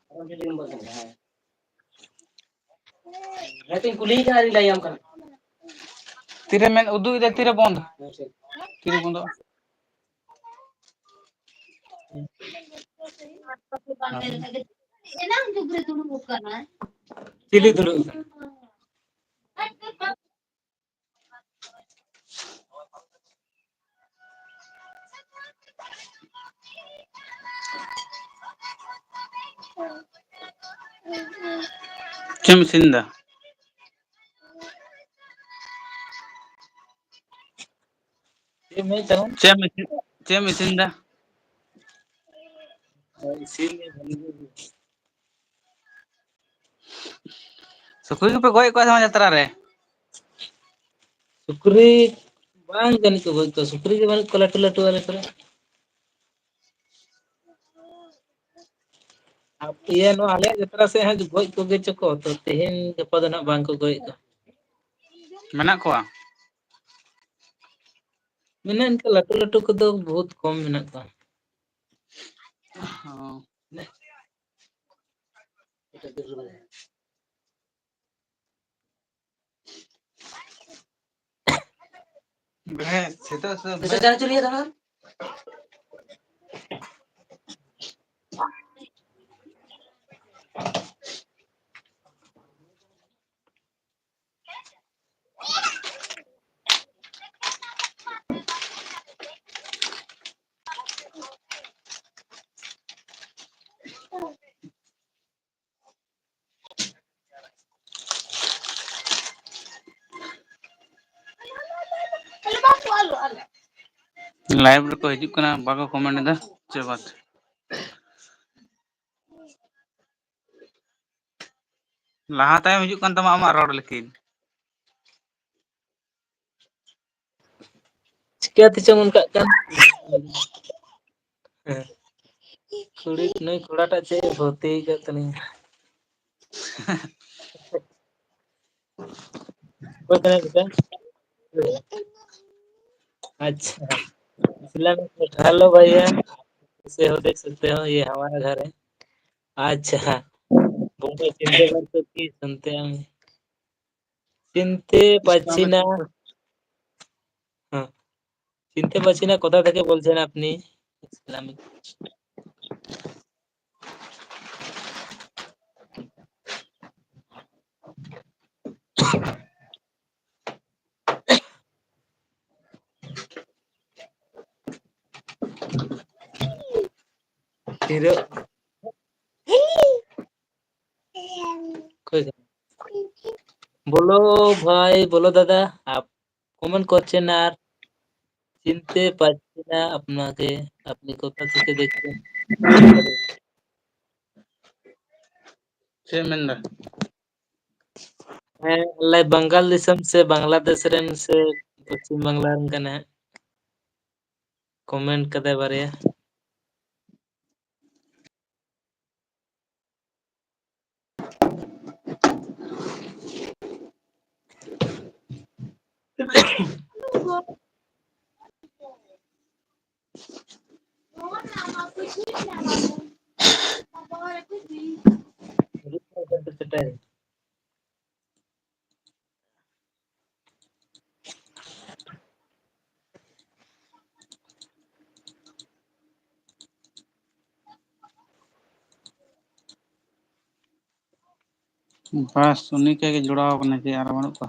ᱢᱟᱨᱟᱝ ᱴᱷᱤᱠ ᱱᱚᱢᱵᱚᱨ ᱠᱟᱱᱟ, ᱦᱮᱸ᱾ ᱦᱮᱸ, ᱛᱚᱧ ᱠᱩᱞᱤᱭᱮ ᱠᱟᱱᱟ, ᱟᱨᱤᱧ ᱞᱟᱹᱭᱟᱢ ᱠᱟᱱᱟ᱾ ᱛᱤᱨᱮ ᱢᱮᱱ ᱩᱫᱩᱜ ᱮᱫᱟ, ᱛᱤᱨᱮ ᱵᱚᱱᱫ? ᱦᱮᱸ, ᱴᱷᱤᱠ᱾ ᱛᱤᱨᱮ ᱵᱚᱱᱫᱚᱜᱼᱟ? ᱮᱱᱟᱝ ᱡᱩᱜᱽ ᱨᱮ ᱫᱩᱲᱩᱵ ᱟᱠᱟᱱᱟᱭ᱾ ᱪᱤᱞᱤ ᱫᱩᱲᱩᱵ ᱟᱠᱟᱱᱟ? ᱪᱮᱫ ᱮᱢ ᱤᱥᱤᱱ ᱫᱟ? ᱪᱮᱫ ᱮᱢ ᱢᱮᱱᱮᱫ ᱛᱟᱦᱮᱸᱱ? ᱪᱮᱫ ᱮᱢ ᱤᱥᱤᱱ, ᱪᱮᱫ ᱮᱢ ᱤᱥᱤᱱ ᱫᱟ? ᱤᱥᱤᱱ ᱥᱩᱠᱨᱤ ᱠᱚᱯᱮ ᱜᱚᱡ ᱠᱚᱣᱟ ᱥᱮ ᱵᱟᱝ ᱡᱟᱛᱨᱟ ᱨᱮ? ᱥᱩᱠᱨᱤ ᱵᱟᱝ ᱡᱟᱹᱱᱤᱡ ᱠᱚ ᱜᱚᱡ ᱠᱚᱣᱟ, ᱥᱩᱠᱨᱤ ᱜᱮ ᱵᱟᱹᱱᱩᱜ ᱠᱚᱣᱟ ᱞᱟᱹᱴᱩ ᱞᱟᱹᱴᱩ ᱟᱞᱮ ᱠᱚᱨᱮ᱾ ᱟᱨ ᱤᱭᱟᱹ, ᱱᱚᱣᱟ ᱟᱞᱮᱭᱟᱜ ᱡᱟᱛᱨᱟ ᱥᱮᱫ ᱦᱟᱸᱜ ᱜᱚᱡ ᱠᱚᱜᱮ ᱪᱚ ᱠᱚ, ᱛᱚ ᱛᱮᱦᱮᱧ ᱜᱟᱯᱟ ᱫᱚ ᱱᱟᱜ ᱵᱟᱝ ᱠᱚ ᱜᱚᱡᱮᱫ ᱠᱚᱣᱟ᱾ ᱢᱮᱱᱟᱜ ᱠᱚᱣᱟ? ᱢᱮᱱᱟᱜ ᱤᱱᱠᱟᱹ ᱞᱟᱹᱴᱩ ᱞᱟᱹᱴᱩ ᱠᱚᱫᱚ ᱵᱚᱦᱩᱛ ᱠᱚᱢ ᱢᱮᱱᱟᱜ ᱠᱚᱣᱟ᱾ ᱚ᱾ ᱦᱮᱸ, ᱥᱮᱛᱟᱜ ᱥᱮᱛᱟᱜ ᱯᱚᱭᱥᱟ ᱪᱟᱞᱟᱜ ᱪᱚ ᱱᱤᱭᱟᱹ ᱫᱚ ᱵᱟᱝ? Live ᱨᱮᱠᱚ ᱦᱤᱡᱩᱜ ᱠᱟᱱᱟ, ᱵᱟᱠᱚ comment ᱮᱫᱟ᱾ ᱪᱮᱫ ᱵᱟᱛ? ᱞᱟᱦᱟ ᱛᱟᱭᱚᱢ ᱦᱤᱡᱩᱜ ᱠᱟᱱ ᱛᱟᱢᱟ ᱟᱢᱟᱜ ᱨᱚᱲ, ᱞᱮᱠᱤᱱ᱾ ᱪᱤᱠᱟᱹ ᱛᱮᱪᱚᱝ ᱚᱱᱠᱟᱜ ᱠᱟᱱ? ᱦᱮᱸ᱾ ᱠᱩᱲᱤ, ᱱᱩᱭ ᱠᱚᱲᱟᱴᱟᱜ ᱪᱮᱫ ᱮ ᱵᱷᱚᱨᱛᱤ ᱟᱠᱟᱫ ᱛᱟᱹᱞᱤᱧᱟ? ᱚᱠᱚᱭ ᱠᱟᱱᱟᱭ ᱵᱮᱴᱟ? अच्छा, हेलो भैया, कैसे हो? देख सकते हो, ये हमारा घर है। अच्छा, बोलो, चिंते मत करो, কি শুনতে আমি? চিনতে পারছি না। হ্যাঁ, চিনতে পারছি না, কোথা থেকে বলছেন আপনি? ইসলামিক। ᱛᱤᱨᱟᱹ-, ᱚᱠᱚᱭ ᱠᱟᱱᱟ? ᱵᱚᱞᱚ ᱵᱷᱟᱭ, ᱵᱚᱞᱚ ᱫᱟᱫᱟ, ᱟᱯ-, comment করছেন আর চিনতে পারছি না আপনাকে, আপনি কোথা থেকে দেখছেন? ᱪᱮᱫ ᱮᱢ ᱢᱮᱱᱫᱟ? ᱦᱮᱸ, ᱟᱞᱮ ᱵᱟᱝᱜᱟᱞ ᱫᱤᱥᱚᱢ ᱥᱮ ᱵᱟᱝᱞᱟᱫᱮᱥ ᱨᱮᱱ ᱥᱮ ᱯᱚᱥᱪᱤᱢ ᱵᱟᱝᱞᱟ ᱨᱮᱱ ᱠᱟᱱᱟᱭ ᱦᱟᱸᱜ᱾ ᱠᱚᱢᱮᱱᱴ ᱠᱟᱫᱟᱭ ᱵᱟᱨᱭᱟ᱾ ᱵᱟᱥ, ᱩᱱᱤ ᱮᱠᱟᱭ ᱜᱮ ᱡᱚᱲᱟᱣ ᱠᱟᱱᱟ, ᱡᱮ ᱟᱨ ᱵᱟᱹᱱᱩᱜ ᱠᱚᱣᱟ᱾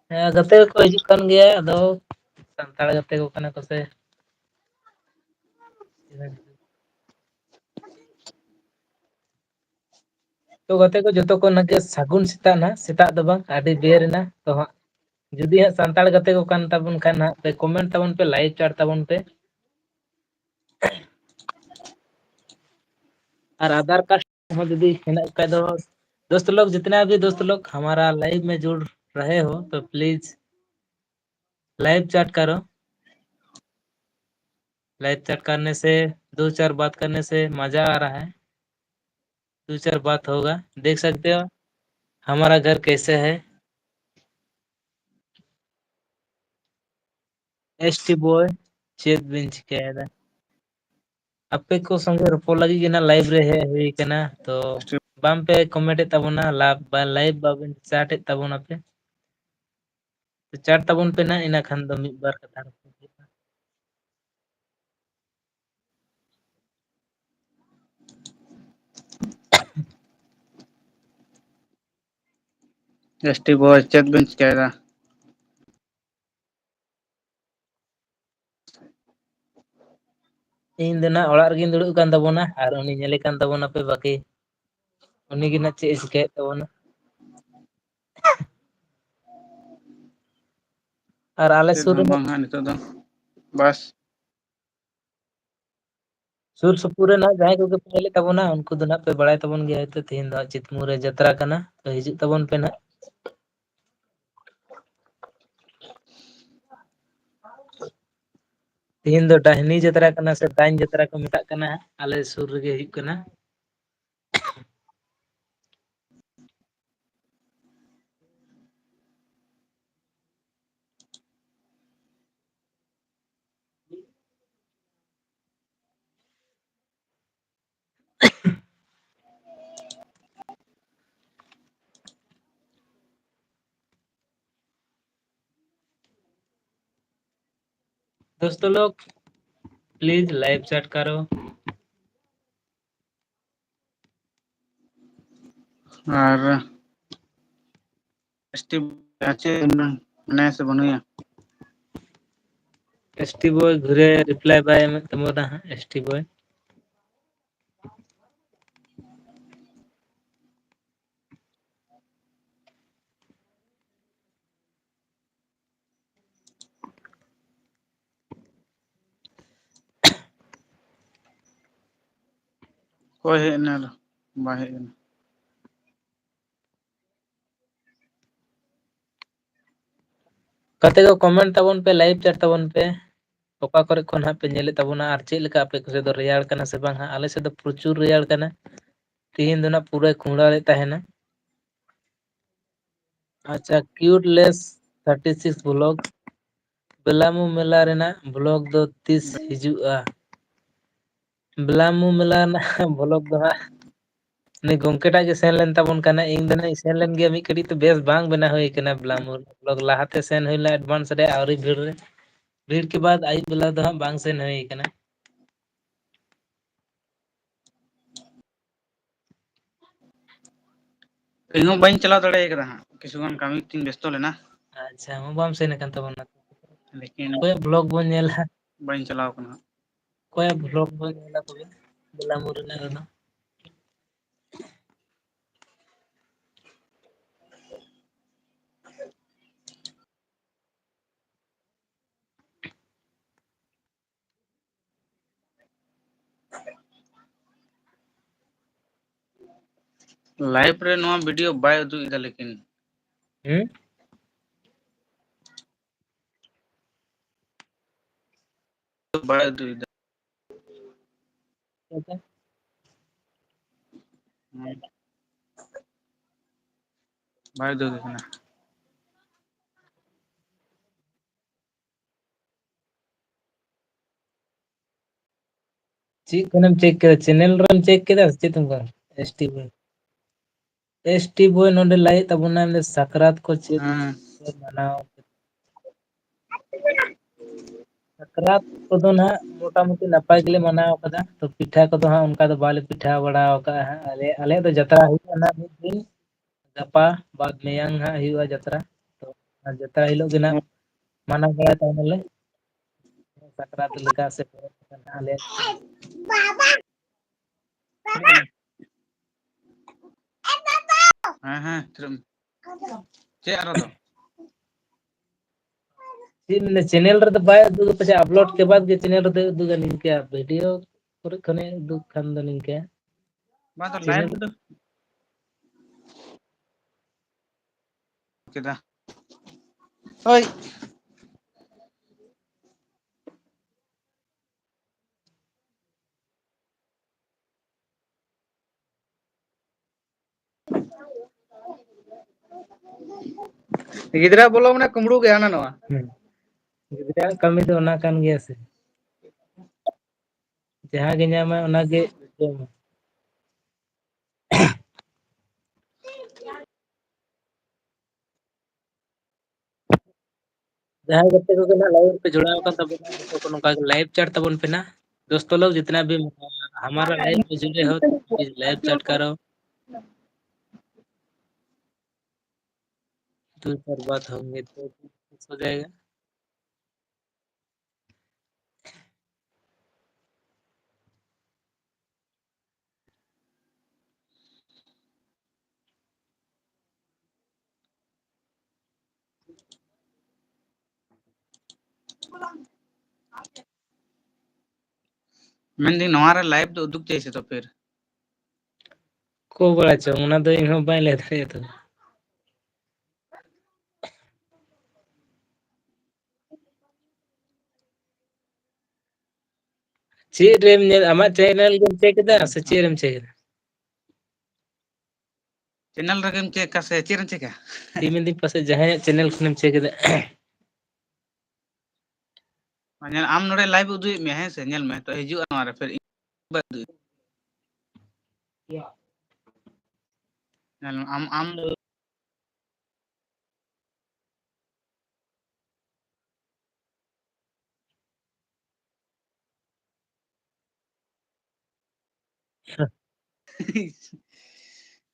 ᱦᱮᱸ, ᱜᱟᱛᱮ ᱠᱚᱠᱚ ᱦᱤᱡᱩᱜ ᱠᱟᱱ ᱜᱮᱭᱟ, ᱟᱫᱚ ᱥᱟᱱᱛᱟᱲ ᱜᱟᱛᱮ ᱠᱚ ᱠᱟᱱᱟ ᱠᱚ ᱥᱮ᱾ ᱛᱚ ᱜᱟᱛᱮ ᱠᱚ, ᱡᱚᱛᱚ ᱠᱚ ᱱᱟᱜ ᱜᱮ ᱥᱟᱹᱜᱩᱱ ᱥᱮᱛᱟᱜ ᱱᱟᱜ, ᱥᱮᱛᱟᱜ ᱫᱚ ᱵᱟᱝ, ᱟᱹᱰᱤ ᱵᱮᱨ ᱮᱱᱟ᱾ ᱛᱚ ᱦᱟᱸᱜ ᱡᱩᱫᱤ ᱦᱟᱸᱜ ᱥᱟᱱᱛᱟᱲ ᱜᱟᱛᱮ ᱠᱚ ᱠᱟᱱ ᱛᱟᱵᱚᱱ ᱠᱷᱟᱱ ᱦᱟᱸᱜ ᱯᱮ ᱠᱚᱢᱮᱱᱴ ᱛᱟᱵᱚᱱ ᱯᱮ, ᱞᱟᱭᱤᱠ ᱪᱟᱴ ᱛᱟᱵᱚᱱ ᱯᱮ᱾ ᱟᱨ ᱟᱫᱷᱟᱨ ᱠᱟᱨᱰ ᱦᱚᱸ ᱡᱩᱫᱤ ᱦᱮᱱᱟᱜ ᱠᱷᱟᱡ ᱫᱚ, ᱫᱳᱥᱛ ᱞᱳᱜ, ᱡᱤᱛᱱᱟ ᱵᱷᱤ ᱫᱳᱥᱛ ᱞᱳᱜ ᱦᱟᱢᱟᱨᱟ ᱞᱟᱭᱤᱵᱷ ᱢᱮ ᱡᱩᱲ ᱨᱟᱦᱮ ᱦᱳ, ᱛᱚ ᱯᱞᱤᱡᱽ ᱞᱟᱭᱤᱵᱷ ᱪᱟᱴ ᱠᱟᱨᱳ, ᱞᱟᱭᱤᱵᱷ ᱪᱟᱴ ᱠᱟᱨᱱᱮ ᱥᱮ ᱫᱳ ᱪᱟᱨ ᱵᱟᱛ ᱠᱟᱨᱱᱮ ᱥᱮ ᱢᱟᱡᱟ ᱟ ᱨᱟᱦᱟ ᱦᱟᱭ, ᱫᱳ ᱪᱟᱨ ᱵᱟᱛ ᱦᱳᱜᱟ, ᱫᱮᱠᱷ ᱥᱟᱠᱛᱮ ᱦᱳ ᱦᱟᱢᱟᱨᱟ ᱜᱷᱟᱨ ᱠᱮᱥᱮ ᱦᱟᱭ᱾ ᱮᱥ ᱴᱤ ᱵᱚᱭ, ᱪᱮᱫ ᱵᱤᱱ ᱪᱤᱠᱟᱹᱭᱮᱫᱟ? ᱟᱯᱮ ᱠᱚ ᱥᱚᱸᱜᱮ ᱨᱚᱯᱚᱲ ᱞᱟᱹᱜᱤᱫ ᱜᱮ ᱱᱟᱜ ᱞᱟᱭᱤᱵᱷ ᱨᱮ ᱦᱮᱡ ᱦᱩᱭ ᱠᱟᱱᱟ, ᱛᱚ ᱵᱟᱝ ᱯᱮ ᱠᱚᱢᱮᱱᱴ ᱮᱫ ᱛᱟᱵᱚᱱᱟ, ᱞᱟ-, ᱵᱟ-, ᱞᱟᱭᱤᱵᱷ ᱵᱟᱵᱮᱱ ᱪᱟᱴ ᱮᱫ ᱛᱟᱵᱚᱱᱟ ᱯᱮ᱾ ᱛᱚ ᱪᱟᱴ ᱛᱟᱵᱚᱱ ᱯᱮ ᱱᱟᱜ, ᱤᱱᱟᱹ ᱠᱷᱟᱱ ᱫᱚ ᱢᱤᱫ ᱵᱟᱨ ᱠᱟᱛᱷᱟ ᱨᱚᱯᱚᱲ ᱦᱩᱭᱩᱜᱼᱟ᱾ ᱮᱥ ᱴᱤ ᱵᱚᱭ, ᱪᱮᱫ ᱵᱮᱱ ᱪᱤᱠᱟᱹᱭᱮᱫᱟ? ᱤᱧ ᱫᱚ ᱱᱟᱜ ᱚᱲᱟᱜ ᱨᱮᱜᱮᱧ ᱫᱩᱲᱩᱵ ᱠᱟᱱ ᱛᱟᱵᱚᱱᱟ, ᱟᱨ ᱩᱱᱤ ᱧᱮᱞᱮ ᱠᱟᱱ ᱛᱟᱵᱚᱱᱟᱯᱮ ᱵᱟᱹᱠᱤ, ᱩᱱᱤ ᱜᱮ ᱱᱟᱜ ᱪᱮᱫ ᱮ ᱪᱤᱠᱟᱹᱭᱮᱫ ᱛᱟᱵᱚᱱᱟ᱾ ᱟᱨ ᱟᱞᱮ ᱪᱮᱫ ᱥᱩᱨ ᱦᱚᱸ ᱨᱮ ᱵᱟᱝ ᱦᱟᱸᱜ ᱱᱤᱛᱚᱜ ᱫᱚ, ᱵᱟᱥ᱾ ᱥᱩᱨ ᱥᱩᱯᱩᱨ ᱨᱮ ᱱᱟᱜ ᱡᱟᱦᱟᱸᱭ ᱠᱚᱜᱮ ᱯᱮ ᱧᱮᱞᱮᱫ ᱛᱟᱵᱚᱱᱟ, ᱩᱱᱠᱩ ᱫᱚ ᱱᱟᱜ ᱯᱮ ᱵᱟᱲᱟᱭ ᱛᱟᱵᱚᱱ ᱜᱮᱭᱟ ᱦᱚᱭᱛᱳ, ᱛᱮᱦᱮᱧ ᱫᱚ ᱦᱟᱸᱜ ᱪᱤᱛᱢᱩ ᱨᱮ ᱡᱟᱛᱨᱟ ᱠᱟᱱᱟ, ᱛᱚ ᱦᱤᱡᱩᱜ ᱛᱟᱵᱚᱱ ᱯᱮ ᱱᱟᱜ᱾ ᱛᱤᱦᱤᱧ ᱫᱚ ᱰᱟᱹᱦᱱᱤ ᱡᱟᱛᱨᱟ ᱠᱟᱱᱟ ᱥᱮ ᱰᱟᱹᱱ ᱡᱟᱛᱨᱟ ᱠᱚ ᱢᱮᱛᱟᱜ ᱠᱟᱱᱟ ᱦᱟᱸᱜ, ᱟᱞᱮ ᱥᱩᱨ ᱨᱮᱜᱮ ᱦᱩᱭᱩᱜ ᱠᱟᱱᱟ᱾ दोस्तों लोग, please live chat करो। ᱟᱨ ᱮᱥ ᱴᱤ ᱪᱮᱫ ᱢᱮᱱᱟᱭᱟ ᱥᱮ ᱵᱟᱹᱱᱩᱭᱟ? ᱮᱥ ᱴᱤ ᱵᱚᱭ ᱜᱷᱩᱨᱮ reply ᱵᱟᱭ ᱮᱢᱮᱫ ᱛᱟᱵᱚᱱᱟ ᱦᱟᱸᱜ, ᱮᱥ ᱴᱤ ᱵᱚᱭ᱾ ᱚᱠᱚᱭ ᱦᱮᱡ ᱮᱱᱟ ᱟᱨᱚ? ᱵᱟᱭ ᱦᱮᱡ ᱮᱱᱟ᱾ ᱜᱟᱛᱮ ᱠᱚ, comment ᱛᱟᱵᱚᱱ ᱯᱮ, live chat ᱛᱟᱵᱚᱱ ᱯᱮ, ᱚᱠᱟ ᱠᱚᱨᱮ ᱠᱷᱚᱱ ᱦᱟᱸᱜ ᱯᱮ ᱧᱮᱞᱮᱫ ᱛᱟᱵᱚᱱᱟ ᱟᱨ ᱪᱮᱫ ᱞᱮᱠᱟ ᱟᱯᱮ ᱠᱚ ᱥᱮᱫ ᱫᱚ ᱨᱮᱭᱟᱲ ᱠᱟᱱᱟ ᱥᱮ ᱵᱟᱝ ᱦᱟᱸᱜ? ᱟᱞᱮ ᱥᱮᱫ ᱫᱚ ᱯᱨᱚᱪᱩᱨ ᱨᱮᱭᱟᱲ ᱠᱟᱱᱟ᱾ ᱛᱤᱦᱤᱧ ᱫᱚ ᱱᱟᱜ ᱯᱩᱨᱟᱹ ᱠᱷᱩᱸᱲᱟᱣ ᱨᱮ ᱛᱟᱦᱮᱱᱟ᱾ ᱟᱪᱪᱷᱟ, ᱠᱤᱭᱩᱴ ᱞᱮᱥ ᱛᱷᱟᱨᱴᱤ ᱥᱤᱠᱥ ᱵᱞᱚᱜ, ᱵᱮᱞᱟᱢᱩ ᱢᱮᱞᱟ ᱨᱮᱱᱟᱜ ᱵᱞᱚᱜ ᱫᱚ ᱛᱤᱥ ᱦᱤᱡᱩᱜᱼᱟ? ᱵᱮᱞᱟᱢᱩ ᱢᱮᱞᱟ ᱨᱮᱱᱟᱜ ᱵᱞᱚᱜ ᱫᱚ ᱦᱟᱸᱜ ᱩᱱᱤ ᱜᱚᱢᱠᱮ ᱴᱟᱜ ᱜᱮ ᱥᱮᱱ ᱞᱮᱱ ᱛᱟᱵᱚᱱ ᱠᱟᱱᱟ᱾ ᱤᱧ ᱫᱚ ᱱᱟᱜ ᱤᱧ ᱥᱮᱱ ᱞᱮᱱ ᱜᱮᱭᱟ ᱢᱤᱫ ᱠᱟᱹᱴᱤᱡ, ᱛᱚ ᱵᱮᱥ ᱵᱟᱝ ᱵᱮᱱᱟᱣ ᱦᱩᱭ ᱠᱟᱱᱟ ᱵᱮᱞᱟᱢᱩ ᱵᱞᱚᱜ᱾ ᱞᱟᱦᱟᱛᱮ ᱥᱮᱱ ᱦᱩᱭ ᱞᱮᱱᱟ advance ᱨᱮ, ᱟᱹᱣᱨᱤ ᱵᱷᱤᱲ ᱨᱮ, ᱵᱷᱤᱲ ᱠᱮ ᱵᱟᱫ ᱟᱹᱭᱩᱵ ᱵᱮᱞᱟ ᱫᱚ ᱦᱟᱸᱜ ᱵᱟᱝ ᱥᱮᱱ ᱦᱩᱭ ᱠᱟᱱᱟ᱾ ᱤᱧ ᱦᱚᱸ ᱵᱟᱹᱧ ᱪᱟᱞᱟᱣ ᱫᱟᱲᱮ ᱠᱟᱫᱟ ᱦᱟᱸᱜ, ᱠᱤᱪᱷᱩᱜᱟᱱ ᱠᱟᱹᱢᱤ ᱛᱤᱧ ᱵᱮᱥᱛᱚ ᱞᱮᱱᱟ᱾ ᱟᱪᱪᱷᱟ, ᱦᱚᱸ ᱵᱟᱢ ᱥᱮᱱ ᱟᱠᱟᱱ ᱛᱟᱵᱚᱱᱟ᱾ ᱞᱮᱠᱤᱱ ᱚᱠᱚᱭᱟᱜ ᱵᱞᱚᱜ ᱵᱚᱱ ᱧᱮᱞᱟ? ᱵᱟᱹᱧ ᱪᱟᱞᱟᱣ ᱠᱟᱱᱟ ᱦᱟᱸᱜ᱾ ᱚᱠᱚᱭᱟᱜ ᱵᱞᱚᱜ ᱵᱚᱱ ᱧᱮᱞᱟ ᱛᱚᱵᱮ? ᱵᱮᱞᱟᱢᱩ ᱨᱮᱱᱟᱜ ᱨᱮᱫᱚ᱾ Live ᱨᱮ ᱱᱚᱣᱟ video ᱵᱟᱭ ᱩᱫᱩᱜ ᱮᱫᱟ ᱞᱮᱠᱤᱱ᱾ ᱦᱩᱸ? ᱵᱟᱭ ᱩᱫᱩᱜ ᱮᱫᱟ᱾ ᱦᱮᱸ᱾ ᱵᱟᱭ ᱩᱫᱩᱜ ᱮᱫ ᱠᱟᱱᱟ᱾ ᱪᱮᱫ ᱠᱷᱚᱱᱮᱢ check ᱠᱮᱫᱟ? Channel ᱨᱮᱢ check ᱠᱮᱫᱟ ᱥᱮ ᱪᱮᱫ ᱮᱢ ᱠᱟᱱᱟ? S T boy, S T boy ᱱᱚᱰᱮ ᱞᱟᱹᱭᱮᱫ ᱛᱟᱵᱚᱱᱟ, ᱢᱮᱱᱫᱟ ᱥᱟᱠᱨᱟᱛ ᱠᱚ ᱪᱮᱫ ᱦᱮᱸ᱾ ᱯᱮ ᱢᱟᱱᱟᱣ? ᱥᱟᱠᱨᱟᱛ ᱠᱚᱫᱚ ᱱᱟᱦᱟᱜ ᱢᱚᱴᱟᱢᱩᱴᱤ ᱱᱟᱯᱟᱭ ᱜᱮᱞᱮ ᱢᱟᱱᱟᱣ ᱠᱟᱫᱟ᱾ ᱛᱚ, ᱯᱤᱴᱷᱟ ᱠᱚᱫᱚ ᱦᱟᱸᱜ ᱚᱱᱠᱟ ᱫᱚ ᱵᱟᱞᱮ ᱯᱤᱴᱷᱟ ᱵᱟᱲᱟ ᱟᱠᱟᱫᱼᱟ ᱦᱟᱸᱜ᱾ ᱟᱞᱮ, ᱟᱞᱮᱭᱟᱜ ᱫᱚ ᱡᱟᱛᱨᱟ ᱦᱩᱭᱩᱜᱼᱟ ᱱᱟᱦᱟᱜ ᱢᱤᱫ ᱫᱤᱱ, ᱜᱟᱯᱟ ᱵᱟᱫ ᱢᱮᱭᱟᱝ ᱦᱟᱸᱜ ᱦᱩᱭᱩᱜᱼᱟ ᱡᱟᱛᱨᱟ᱾ ᱛᱚ, ᱚᱱᱟ ᱡᱟᱛᱨᱟ ᱦᱤᱞᱳᱜ ᱜᱮ ᱱᱟᱦᱟᱜ ᱢᱟᱱᱟᱣ ᱵᱟᱲᱟᱭ ᱛᱟᱵᱚᱱᱟᱞᱮ᱾ ᱥᱟᱠᱨᱟᱛ ᱞᱮᱠᱟ ᱥᱮ ᱯᱚᱨᱚᱵᱽ ᱞᱮᱠᱟ ᱱᱟᱦᱟᱜ ᱟᱞᱮ᱾ ᱦᱮᱸ, ᱦᱮᱸ, ᱪᱮᱫ ᱮᱢ, ᱪᱮᱫ ᱟᱨᱚ ᱫᱚ? ᱪᱮᱫ ᱢᱮᱱᱟ, channel ᱨᱮᱫᱚ ᱵᱟᱭ ᱩᱫᱩᱜᱟ, ᱯᱟᱪᱮ upload ᱠᱮ ᱵᱟᱫ ᱜᱮ channel ᱨᱮᱫᱚᱭ ᱩᱫᱩᱜᱟ ᱱᱤᱝᱠᱟ, video ᱠᱚᱨᱮ ᱠᱷᱚᱱᱮ ᱩᱫᱩᱜ ᱠᱷᱟᱱ ᱫᱚ ᱱᱤᱝᱠᱟ᱾ ᱵᱟᱝ ᱫᱚ channel live ᱫᱚ ᱠᱮᱫᱟ᱾ ᱦᱳᱭ᱾ ᱜᱤᱫᱽᱨᱟᱹ ᱵᱚᱞᱚ ᱢᱟᱱᱮ ᱠᱩᱢᱵᱽᱲᱩ ᱜᱮ ᱦᱟᱱᱟ ᱱᱚᱣᱟ᱾ ᱦᱩᱸ᱾ ᱜᱤᱫᱽᱨᱟᱹᱣᱟᱜ ᱠᱟᱹᱢᱤ ᱫᱚ ᱚᱱᱟ ᱠᱟᱱ ᱜᱮᱭᱟ ᱥᱮ᱾ ᱡᱟᱦᱟᱸ ᱜᱮ ᱧᱟᱢᱟᱭ, ᱚᱱᱟ ᱜᱮ ᱡᱚᱢᱟ᱾ ᱡᱟᱦᱟᱸᱭ ᱜᱟᱛᱮ ᱠᱚᱜᱮ ᱱᱟᱜ live ᱨᱮᱯᱮ ᱡᱚᱲᱟᱣ ᱟᱠᱟᱱ ᱛᱟᱵᱚᱱᱟ, ᱡᱚᱛᱚ ᱠᱚ ᱱᱚᱝᱠᱟ ᱜᱮ live chat ᱛᱟᱵᱚᱱ ᱯᱮ ᱱᱟᱜ᱾ ᱫᱳᱥᱛᱚ ᱞᱳᱜ, ᱡᱤᱛᱱᱟ ᱵᱷᱤ ᱦᱟᱢᱟᱨᱟ live ᱢᱮ ᱡᱩᱲᱮ ᱦᱳ, ᱯᱞᱤᱡᱽ live chat ᱠᱟᱨᱳ᱾ ᱫᱩ ᱪᱟᱨ ᱵᱟᱛ ᱦᱳᱝᱜᱮ ᱛᱚ ᱦᱳ ᱡᱟᱭᱮᱜᱟ᱾ ᱢᱮᱱᱫᱟᱹᱧ, ᱱᱚᱣᱟ ᱨᱮ live ᱫᱚ ᱩᱫᱩᱜ ᱪᱟᱹᱭ ᱥᱮ ᱛᱚ ᱯᱷᱤᱨ? ᱚᱠᱚᱭ ᱵᱟᱲᱟᱭ ᱪᱚᱝ, ᱚᱱᱟ ᱫᱚ ᱤᱧ ᱦᱚᱸ ᱵᱟᱹᱧ ᱞᱟᱹᱭ ᱫᱟᱲᱮᱭᱟᱜᱼᱟ ᱛᱚ᱾ ᱪᱮᱫ ᱨᱮᱢ ᱧᱮᱞ, ᱟᱢᱟᱜ ᱪᱮᱱᱮᱞ ᱜᱮᱢ ᱪᱮᱠ ᱮᱫᱟ ᱥᱮ ᱪᱮᱫ ᱨᱮᱢ ᱪᱮᱠ ᱮᱫᱟ? ᱪᱮᱱᱮᱞ ᱨᱮᱜᱮᱢ ᱪᱮᱠᱟ ᱥᱮ ᱪᱮᱫ ᱨᱮᱢ ᱪᱮᱠᱟ? ᱤᱧ ᱢᱮᱱᱫᱟᱹᱧ ᱯᱟᱥᱮᱡ ᱡᱟᱦᱟᱸᱭᱟᱜ ᱪᱮᱱᱮᱞ ᱠᱷᱚᱱᱮᱢ ᱪᱮᱠ ᱮᱫᱟ᱾ ᱧᱮᱞ, ᱟᱢ ᱱᱚᱰᱮ ᱞᱟᱭᱤᱵᱷ ᱩᱫᱩᱜ ᱮᱫ ᱢᱮᱭᱟ, ᱦᱮᱸ ᱥᱮ? ᱧᱮᱞ ᱢᱮ, ᱛᱚ ᱦᱤᱡᱩᱜᱼᱟ ᱱᱚᱣᱟ ᱨᱮ, ᱯᱷᱤᱨ ᱤᱧ ᱵᱟᱭ ᱩᱫᱩᱜ ᱮᱫ᱾ ᱧᱮᱞ ᱢᱮ, ᱟᱢ, ᱟᱢ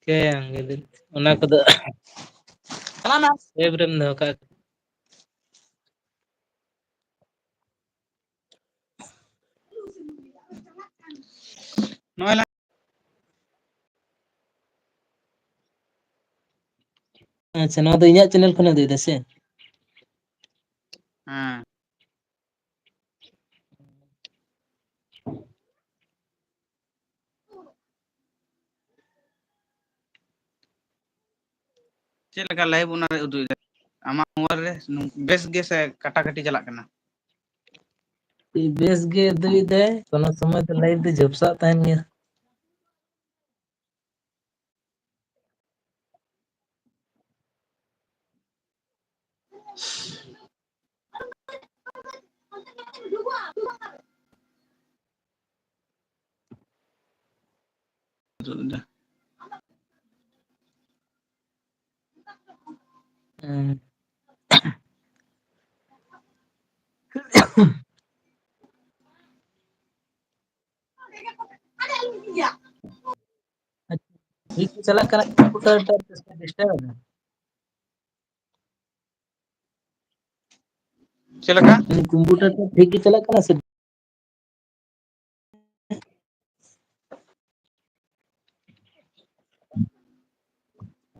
ᱠᱮ ᱚᱱᱟ ᱠᱚᱫᱚ ᱪᱟᱞᱟᱜ ᱢᱮ᱾ ᱥᱮᱵᱷ ᱨᱮᱢ ᱫᱚᱦᱚ ᱠᱟᱜ᱾ ᱱᱚᱜᱼᱚᱭ ᱞᱟ- ᱟᱪᱪᱷᱟ, ᱱᱚᱣᱟ ᱫᱚ ᱤᱧᱟᱹᱜ ᱪᱮᱱᱮᱞ ᱠᱷᱚᱱᱮ ᱩᱫᱩᱜ ᱮᱫᱟ ᱥᱮ? ᱦᱮᱸ᱾ ᱪᱮᱫ ᱞᱮᱠᱟ ᱞᱟᱭᱤᱵᱷ ᱚᱱᱟ ᱨᱮ ᱩᱫᱩᱜ ᱮᱫᱟ? ᱟᱢᱟᱜ ᱢᱳᱵᱟᱭᱤᱞ ᱨᱮ ᱵᱮᱥ ᱜᱮ ᱥᱮ ᱠᱟᱴᱟᱠᱟᱴᱤ ᱪᱟᱞᱟᱜ ᱠᱟᱱᱟ? ᱵᱮᱥ ᱜᱮ ᱩᱫᱩᱜ ᱮᱫᱟᱭ, ᱠᱳᱱᱳ ᱥᱚᱢᱚᱭ ᱫᱚ ᱞᱟᱭᱤᱵᱷ ᱫᱚ ᱡᱷᱟᱯᱥᱟᱜ ᱛᱟᱦᱮᱱ ᱜᱮᱭᱟ᱾ ᱦᱮᱸ᱾ ᱴᱷᱤᱠ ᱜᱮ ᱪᱟᱞᱟᱜ ᱠᱟᱱᱟ, ᱠᱚᱢᱯᱤᱭᱩᱴᱟᱨ ᱴᱟᱜ ᱰᱤᱥᱴᱟᱨᱵ ᱮᱫᱟ᱾ ᱪᱮᱫ ᱞᱮᱠᱟ? ᱠᱚᱢᱯᱤᱭᱩᱴᱟᱨ ᱴᱟᱜ ᱴᱷᱤᱠ ᱜᱮ ᱪᱟᱞᱟᱜ ᱠᱟᱱᱟ ᱥᱮ?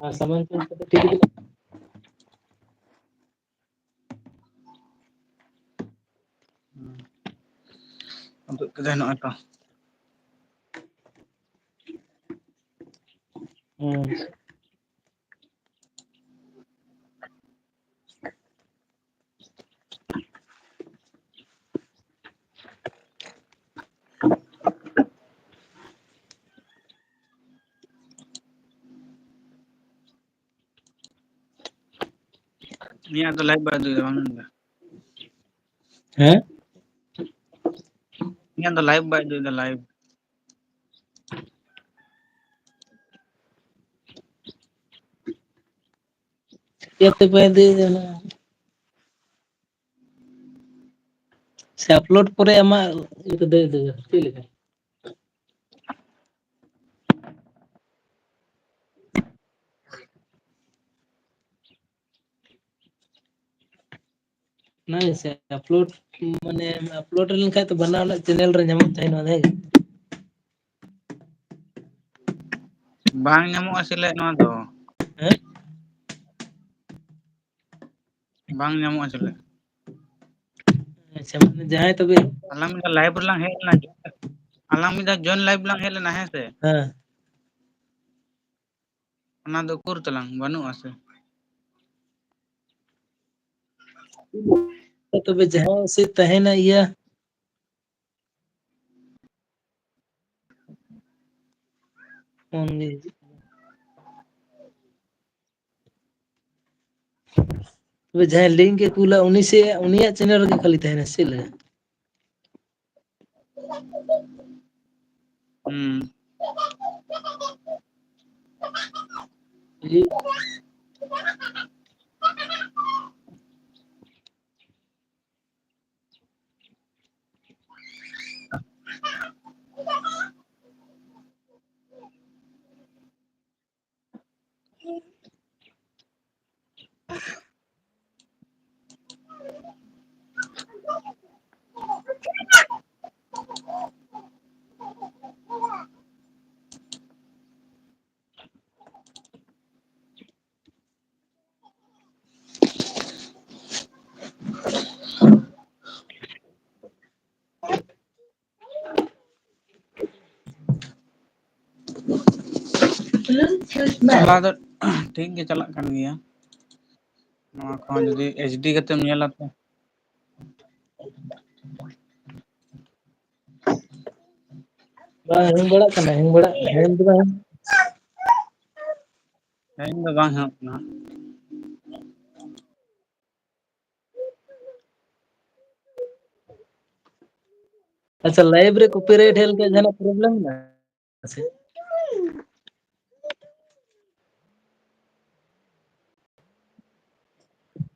ᱟᱨ ᱥᱟᱢᱟᱱ ᱠᱚ ᱴᱷᱤᱠ ᱜᱮ ᱪᱟᱞᱟᱜ ᱠᱟᱱᱟ? ᱩᱫᱩᱜ ᱠᱮᱫᱟᱭ ᱱᱚᱜᱼᱚᱭ ᱛᱚ᱾ ᱦᱩᱸ᱾ ᱤᱧᱟᱹᱜ ᱫᱚ live ᱵᱟᱭ ᱩᱫᱩᱜ ᱮᱫᱟ, ᱵᱟᱝ ᱧᱮᱞ ᱮᱫᱟ᱾ ᱦᱮᱸ? ᱤᱧᱟᱹᱜ ᱫᱚ live ᱵᱟᱭ ᱩᱫᱩᱜ ᱮᱫᱟ, live᱾ ᱪᱤᱠᱟᱹᱛᱮ ᱵᱟᱭ ᱩᱫᱩᱜ ᱮᱫᱟ ᱚᱱᱟ? ᱥᱮ upload ᱯᱚᱨᱮ ᱟᱢᱟᱜ ᱤᱭᱟᱹ ᱛᱮ ᱫᱟᱹᱲ ᱫᱟᱹᱲ ᱪᱮᱫ ᱞᱮᱠᱟ? ᱚᱱᱟ ᱜᱮᱥᱮ, upload, ᱢᱟᱱᱮ, upload ᱞᱮᱱᱠᱷᱟᱱ ᱛᱚ ᱵᱟᱱᱟ ᱦᱚᱲᱟᱜ channel ᱨᱮ ᱧᱟᱢᱚᱜ ᱛᱟᱦᱮᱱᱟ, ᱦᱮᱸ? ᱵᱟᱝ ᱧᱟᱢᱚᱜᱼᱟ ᱥᱮᱞᱮ ᱱᱚᱣᱟ ᱫᱚ᱾ ᱦᱮᱸ? ᱵᱟᱝ ᱧᱟᱢᱚᱜᱼᱟ ᱪᱮᱞᱮ᱾ ᱟᱪᱪᱷᱟ, ᱢᱟᱱᱮ ᱡᱟᱦᱟᱸᱭ ᱛᱚᱵᱮ ᱟᱞᱟᱝ ᱢᱤᱫ ᱫᱷᱟᱣ live ᱨᱮᱞᱟᱝ ᱦᱮᱡ ᱞᱮᱱᱟ, ᱟᱞᱟᱝ ᱢᱤᱫ ᱫᱷᱟᱣ join live ᱞᱟᱝ ᱦᱮᱡ ᱞᱮᱱᱟ, ᱦᱮᱸ ᱥᱮ? ᱦᱮᱸ᱾ ᱚᱱᱟ ᱫᱚ ᱩᱠᱩᱨ ᱛᱟᱞᱟᱝ ᱵᱟᱹᱱᱩᱜᱼᱟ ᱥᱮ? ᱛᱚᱵᱮ ᱡᱟᱦᱟᱸ ᱥᱮᱫ ᱛᱟᱦᱮᱱᱟ ᱤᱭᱟᱹ, ᱯᱷᱳᱱ ᱜᱮ ᱦᱤᱡᱩᱜ ᱠᱟᱱᱟ᱾ ᱛᱚᱵᱮ ᱡᱟᱦᱟᱸᱭ link ᱮ ᱠᱩᱞᱟ, ᱩᱱᱤ ᱥᱮ, ᱩᱱᱤᱭᱟᱜ channel ᱨᱮᱜᱮ ᱠᱷᱟᱹᱞᱤ ᱛᱟᱦᱮᱱᱟ, ᱪᱮᱫ ᱞᱮᱠᱟ? ᱦᱩᱸ᱾ ᱦᱩᱭᱩᱜ ᱪᱟᱞᱟᱣ ᱫᱚ ᱴᱷᱤᱠ ᱜᱮ ᱪᱟᱞᱟᱜ ᱠᱟᱱ ᱜᱮᱭᱟ᱾ ᱱᱚᱣᱟ ᱠᱚᱦᱚᱸ ᱡᱩᱫᱤ HD ᱠᱟᱛᱮᱢ ᱧᱮᱞᱟ ᱛᱚ᱾ ᱵᱟᱝ hang ᱵᱟᱲᱟᱜ ᱠᱟᱱᱟ, hang ᱵᱟᱲᱟᱜ, hang ᱫᱚ ᱵᱟᱝ hang ᱦᱮᱸ, ᱤᱧ ᱫᱚ ᱵᱟᱝ ᱦᱮᱡ ᱠᱟᱱᱟ᱾ ᱟᱪᱪᱷᱟ, live ᱨᱮ copyright ᱦᱮᱡ ᱞᱮᱱᱠᱷᱟᱱ ᱡᱟᱦᱟᱱᱟᱜ problem ᱢᱮᱱᱟᱜᱼᱟ ᱥᱮ?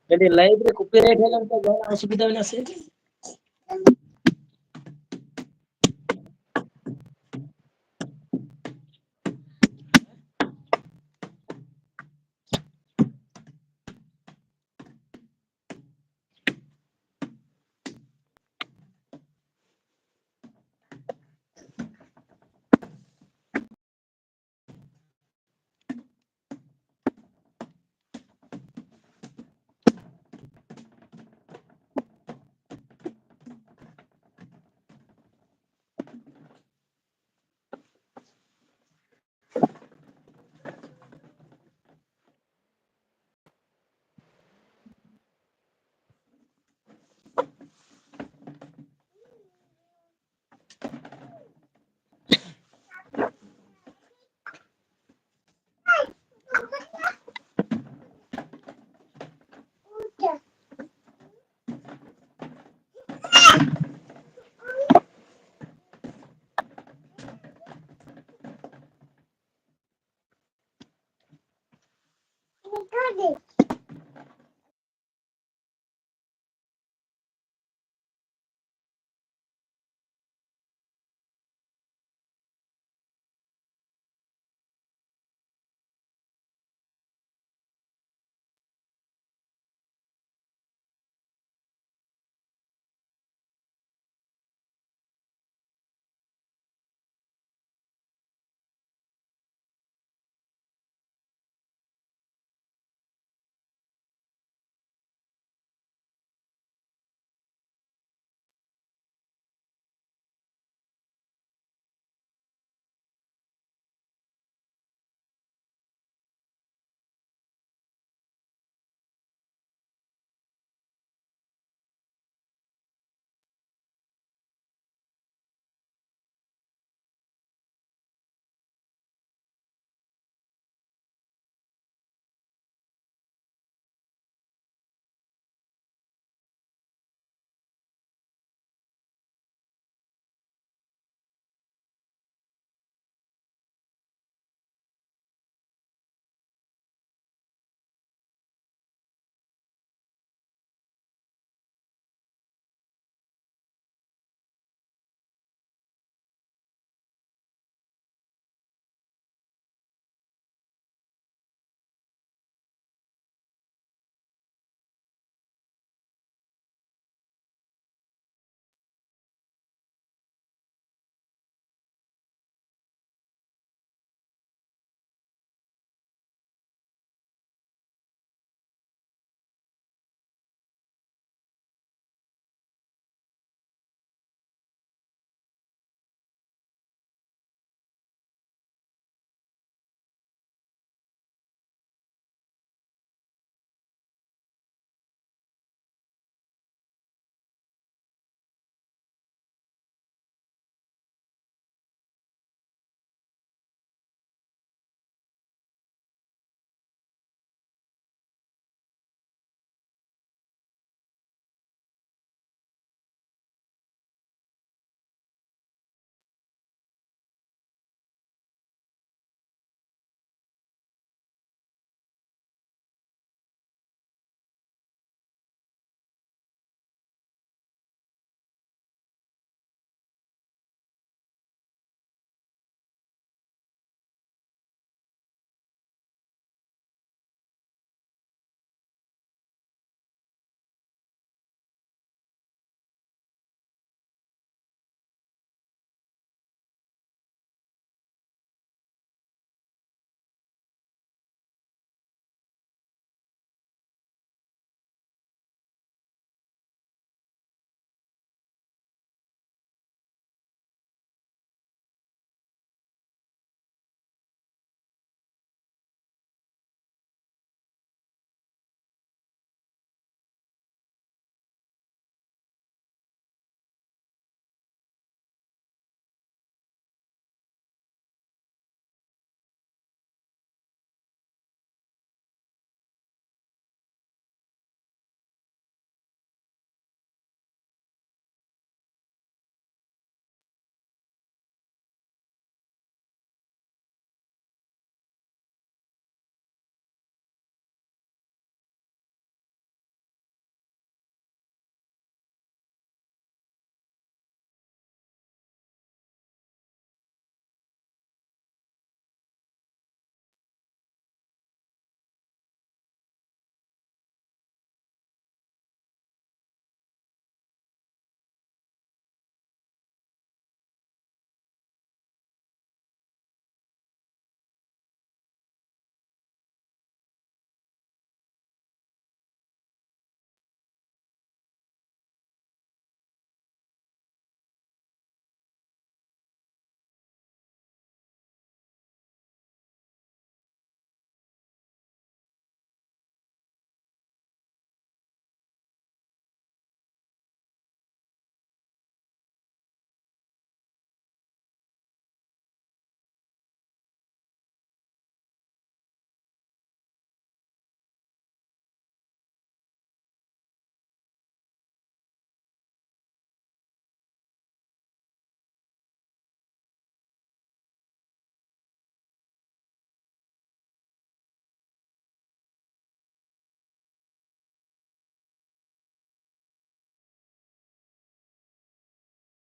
ᱢᱮᱱᱫᱟᱹᱧ, live ᱨᱮ copyright ᱦᱮᱡ ᱞᱮᱱᱠᱷᱟᱱ ᱡᱟᱦᱟᱱᱟᱜ ᱚᱥᱩᱵᱤᱫᱷᱟ ᱢᱮᱱᱟᱜᱼᱟ ᱥᱮ?